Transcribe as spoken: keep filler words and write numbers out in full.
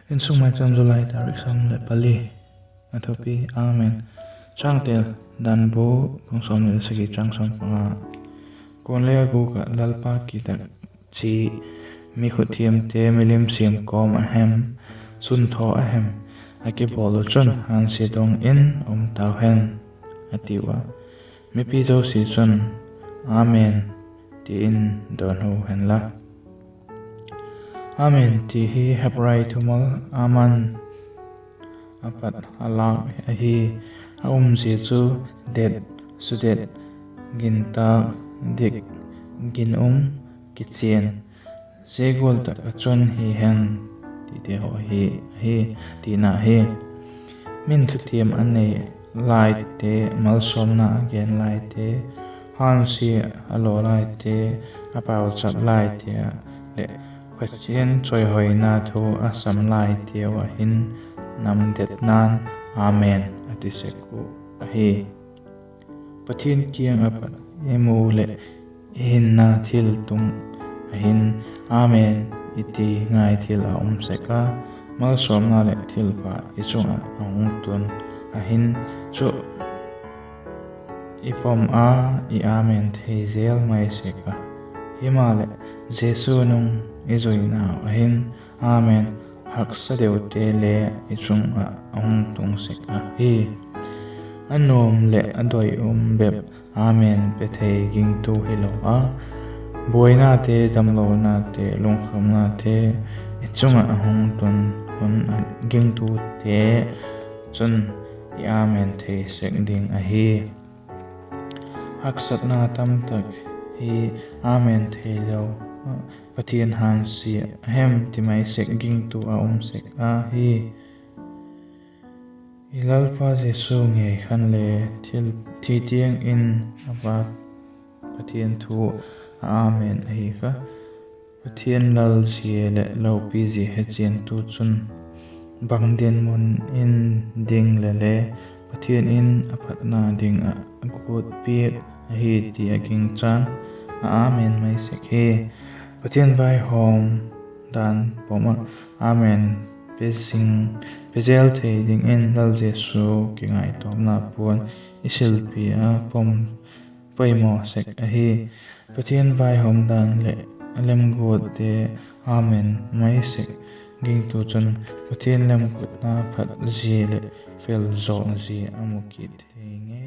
Insung Maicham, July tarik sawm leh pali. A thupi: Amen. Changtel: Dan bu, bung sawmni leh sagi, chang sawm panga. Kuale a gûk ah Lalpa kitak chi, mi khut thiamte milim siam kawm a hem, sun thaw a hem, a kibawl uh chun hânsia dong in um tau hen, a tiu a. Mipi zosia chun, Amen, ti in dawnhu hen la. Amen ti hi Hebrai thumal Aman a pat a lâk ahi. A umzia chu det, sudet, gintâk, dik, ginum, kichian, zia gual tak ah chun hi hen, tite haw hi ahi, tina hi. Min thutiam a nei laite, malsawmna a gen laite, hânsia a law laite, a pauchap laite ah leh Pathian chawihoina thu a sam laiteu ah hin namdetna'n Amen a ti sek uh ahi. Pathian kiang ah pat i mu leh i hinna thil tung ah hin Amen i ti ngai thil a um sek a, malsawmna leh thilpha i chung ah a hung tun ah hin chu i pom a, i Amen thei zel mai sek a. Himaleh, Jesu nung i zuinau ah hin Amen haksa deute le i chung ah a hung tung sek ahi. A nuam leh a doi um bep Amen pe thei gingtu hilo a, buainate, damlonate, lungkhamnate i chung ah a hung tun hun a gingtute chun i Amen thei sek ding ahi. Haksatna tamtak hi Amen theilo, Pathian hânsia a hem ti mai sek gingtu a um sek ahi. I Lalpa Jesu ngei khan le thi tiang in a pa Pathian thu a Amen ahi kha. Pathian lalzia leh lopizia hechiantu chun bang dinmun in ding le le Pathian in a phatna ding ah a guat piak ahi ti a gingchan a Amen mai sek hi. Pathian vaihawm dan pom ah Amen pe zing, pe zel thei dingin Lal Jesu kingaitawmna puan i silpi a pom poimaw sek ahi. Pathian vaihawm dan leh a lemguatte Amen mai sek gingtu chun Pathian lemguatna phat zia leh fel zawk zia a mu kit thei nge.